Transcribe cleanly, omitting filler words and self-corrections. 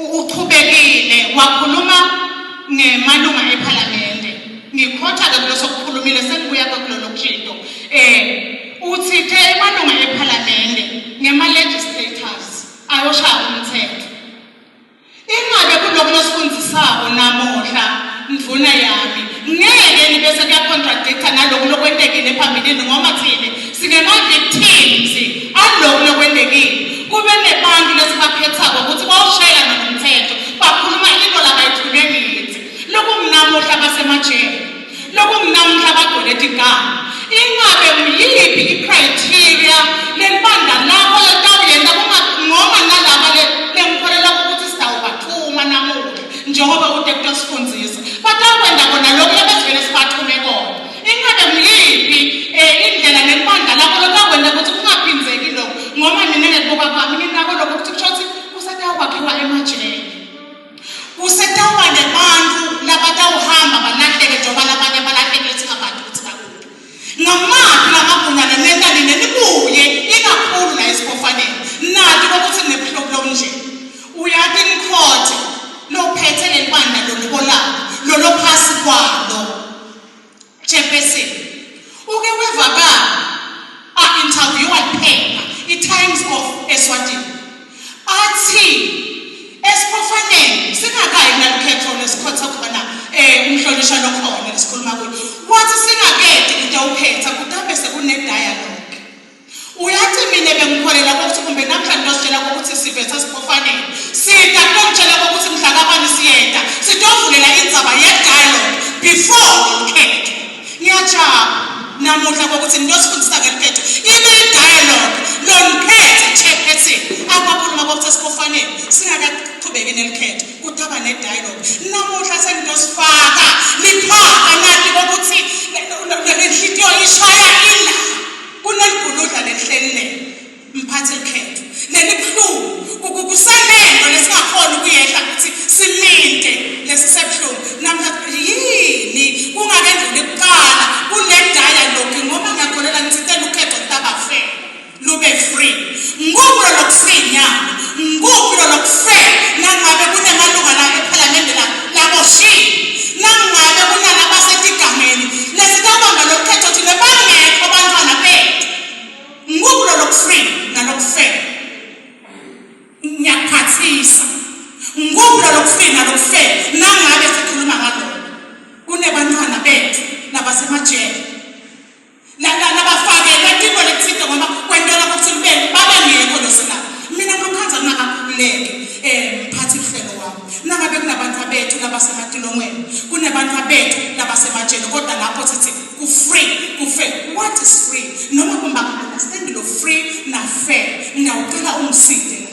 Uchubekile wakhuluma ngemalunga ephalamende. Ngikhotha-ke kulo sokukhulumile sengibuya kulolo kushinto. Uthithe emalunga ephalamende ngema-legislators ayoshaya umthetho. Ingabe kulokhu losifundisako namuhla ndvuna yami ngeke nibese kuyacontradicta naloku lokwentekile phambilini ngoba thine singema-victims aloku lokwentekile kube nebantu lesibakhethako ukuthi bawushayela nomthetho bakhuluma into labayithunywe ngithi lokungunamuhla basemajele lokungunamuhla bagcwele tiganga ingabe nguyiphi i-criteria lelibandla lakho letawuyenta ngoba nalaba lengikholelwa ukuthi sitawubathuma namuhla njengoba ude kutosifundzisa batakwenta kona lokhu lebesivele sibathume kona ingabe nguyiphi um indlela lelibandla lakho lotakwenta ukuthi kungaphindzeki lokhu ngoba mina ngekubuka kwami nginako lokho ukuthi kusho ukuthi kusetawukwakhiwa emajele Kusetawuba nebantfu labatawuhamba balahleke njengoba labanye balahlekile singabati ukuthi bakuphi. Ngamaphi lamagunya lanenta nine nibuye ikakhulu la esibofaneni nati kokuthi ninebuhlungu lobunje. Uyati nikhothe lophethe lelibandla lolubolako lolophasi kwalo. Chairperson uke wevakala a-interviewa liphepha i-Times of Eswatini athi esiphofaneni singakayi kulelukhetho lesikhotha khona um umhlonishwa lokhona lesikhuluma kuyo wathi singakedi kutawukhetha kutabe sekune-dialogue Uyathi mina bengikholela ukuthi kumbe namhla ngiyositshela ukuthi sivetha siphofanele. Sida kuyongitshela ukuthi mhla kabani siyeda. Sitovulela indzaba ye-dialogue before lolukhetho. Ngiyajabula namuhla kokuthi nitosifundisa ngelikhetho. Ibe i-dialogue lolukhetho chairperson akwakhuluma kokuthi esiphofanele singakaqhubeki nelikhetho kutaba ne-dialogue. Namuhla sengitosifaka liphaka nati kokuthi lenhlitiyo ishaya ila Kuneliguludla lelihleli le mphathi likhetho lelibuhlungu kusanento lesingakhona ukuyehla ukuthi siminte lesisebuhlungu namhla yini kungakendluli kuqala kule dialogue ngoba ngiyakholelwa ngithintela ukhetho lutabafair lube free nguphi lolo kufree nyalo nguphi lolo kufair nangabe kunemalunga la ephalamende la laboshiwe nangabe kunalabasetigangeni lesitawubamba lolukhetho thina bangekho bantwana bethu nguphi lolo kufree nalokufair ngiyakuphathisa nguphi lolo kufree nalokufair nangabe sikhuluma ngaloko kunebantwana bethu labasemajele labafakelwe tintfo letitsite ngoba kwentela kutsi babengekho losilapho mina ngilokhandza ngingakakhululeki um mphathi luhlelo wami nangabe kunabantfu bethu labasematilongweni kunebantfu bethu labasematsheni kodwa lapho sithi ku-free ku-fair what is free noma kumba understand lo free na fair ngiyawucela ungiside.